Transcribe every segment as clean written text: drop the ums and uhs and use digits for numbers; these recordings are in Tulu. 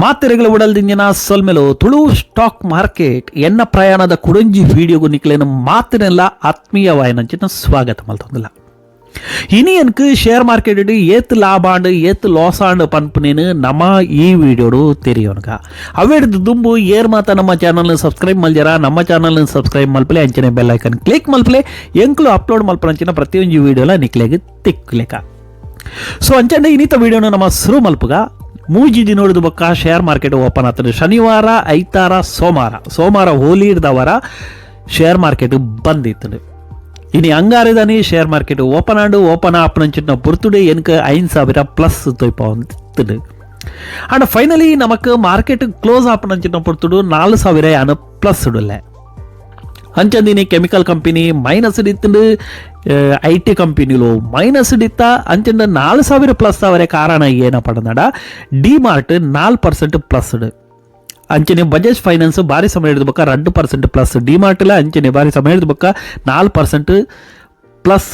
ಮಾತೆರೆಗಳ ಉಡಲ್ದಿಂಜಿನ ಸೊಲ್ಮೆಲು. ತುಳು ಸ್ಟಾಕ್ ಮಾರ್ಕೆಟ್ ಎನ್ನ ಪ್ರಯಾಣದ ಕುಡೊಂಜಿ ವಿಡಿಯೋಗು ನಿಕ್ಲೇನ ಮಾತಿನೆಲ್ಲ ಆತ್ಮೀಯವಾಯಿನಂಚಿನ ಸ್ವಾಗತ ಮಲ್ತೊಂದಿಲ್ಲ. ಇನಿ ಎನ್ಕ್ ಶೇರ್ ಮಾರ್ಕೆಟ್ ಏತ್ ಲಾಭ ಆಂಡ್, ಏತ್ ಲಾಸ್ ಆಂಡ್ ಪನ್ಪುನೇನು ನಮ್ಮ ಈ ವಿಡಿಯೋಡು ತೆರಿಯೋನ್ಗ. ಅವೆಡ್ದು ದುಂಬು ಏರ್ ಮಾತ ನಮ್ಮ ಚಾನಲ್ ಸಬ್ಸ್ಕ್ರೈಬ್ ಮಲ್ಜರ, ನಮ್ಮ ಚಾನಲ್ ಸಬ್ಸ್ಕ್ರೈಬ್ ಮಲ್ಪಲೆ. ಅಂಚನೆ bell icon click ಮಲ್ಪಲೆ. ಎಂಕ್ಲು upload ಮಲ್ಪನಂಚಿನ ಪ್ರತಿಯೊಂಜಿ ವಿಡಿಯೋಲ ನಿಕ್ಲೆಗ್ ತಿಕ್ಲೆಕ. ಸೊ ಅಂಚನೆ ಇನ್ನಿತ ವಿಡಿಯೋನ ನಮ್ಮ ಸುರು ಮಲ್ಪುಗ. ಮೂಜಿ ದಿನೋಡ್ದು ಬೊಕ್ಕ share market open ಆಗ್ತದೆ. ಶನಿವಾರ, ಐತಾರ, ಸೋಮವಾರ. ಸೋಮವಾರ ಹೋಲಿ ಇರ್ದವರ ಶೇರ್ ಮಾರ್ಕೆಟ್ ಬಂದಿತ್ತು. ಇನಿ ಅಂಗಾರದಾನಿ share market open and. Open ಆಪನಂಚಿನ ಪೊರ್ತುಡೆ ಎನ್ಕ 5000 ಪ್ಲಸ್ ತೊಯ್ಪ. ಅಂಡ್ ಫೈನಲಿ ನಮಕ್ ಮಾರ್ಕೆಟ್ ಕ್ಲೋಸ್ ಆಪನಂಚಿನ ಪೊರ್ತುಡು 4000 ಯಾನ ಪ್ಲಸ್ ಇಡಲೆ. ಅಂಚಂದಿನಿ chemical company minus ಇತ್ತಿಂಡು, IT ಕಂಪನಿಲು minus ಇತ್ತ. ಅಂಚಂದ 4000 ಪ್ಲಸ್ ಅವರೇ ಕಾರಣ ಏನಪ್ಪ ಪಡನಡ, D mart 4% plus. ಅಂಚನೆ ಬಜಾಜ್ ಫೈನಾನ್ಸ್ ಭಾರಿ ಸಮಯ ಹಿಡಿದು ಬೊಕ್ಕ 2% ಪ್ಲಸ್. ಡಿ ಮಾರ್ಟ್ಲ ಅಂಚನೆ ಭಾರಿ ಸಮಯ ಹಿಡಿದು ಬೊಕ್ಕ 4% ಪ್ಲಸ್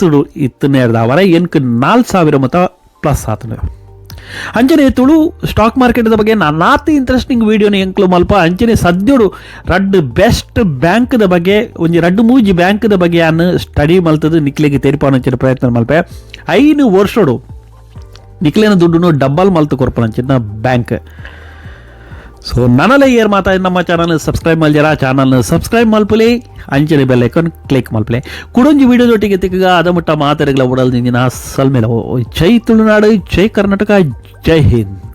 ಇತ್ತು. ಅವರ ಎನ್ಕ್ 4000 ಮತ ಪ್ಲಸ್ ಆತನು. ಅಂಚನೆ ತುಳು ಸ್ಟಾಕ್ ಮಾರ್ಕೆಟ್ದ ಬಗ್ಗೆ ನಾನಾತ್ ಇಂಟ್ರೆಸ್ಟಿಂಗ್ ವಿಡಿಯೋನ ಎಂಕ್ಲು ಮಲ್ಪ. ಅಂಚನೆ ಸದ್ಯೋಡು ರಡ್ಡ್ ಬೆಸ್ಟ್ ಬ್ಯಾಂಕ್ದ ಬಗ್ಗೆ, ಒಂಜಿ ರಡ್ಡ್ ಮೂಜಿ ಬ್ಯಾಂಕ್ದ ಬಗ್ಗೆ ಅನ್ನು ಸ್ಟಡಿ ಮಲ್ತದ್ದು ನಿಕ್ಲೆಗೆ ತೆರಿಪಾನಂಚಿನ ಪ್ರಯತ್ನ ಮಲ್ಪೆ. 5 ವರ್ಷಡು ನಿಕ್ಲೇನ ದುಡ್ಡುನು ಡಬ್ಬಲ್ ಮಲ್ತು ಕೊರ್ಪನಂಚಿನ ಬ್ಯಾಂಕ್. ಸೊ ನನಲ ಏರ್ ಮಾತಾ ನಮ್ಮ ಚಾನಲ್ ಸಬ್ಸ್ಕ್ರೈಬ್ ಮಲ್ಜರ, ಚಾನಲ್ ಸಬ್ಸ್ಕ್ರೈಬ್ ಮಲ್ಪಲೆ. ಅಂಚನೆ bell icon click ಮಲ್ಪಲೆ. ಕುಡೊಂಜಿ ವಿಡಿಯೋದೊಟ್ಟಿಗೆ ತಿಕ್ಕಗ. ಅದಮುಟ್ಟ ಮಾತೆರೆಗಳ ಉಡಲ್ ನಿಂದಿನ ಸಲ್ಮೇಲ. ಜೈ ತುಳುನಾಡು, ಜೈ ಕರ್ನಾಟಕ, ಜೈ ಹಿಂದ್.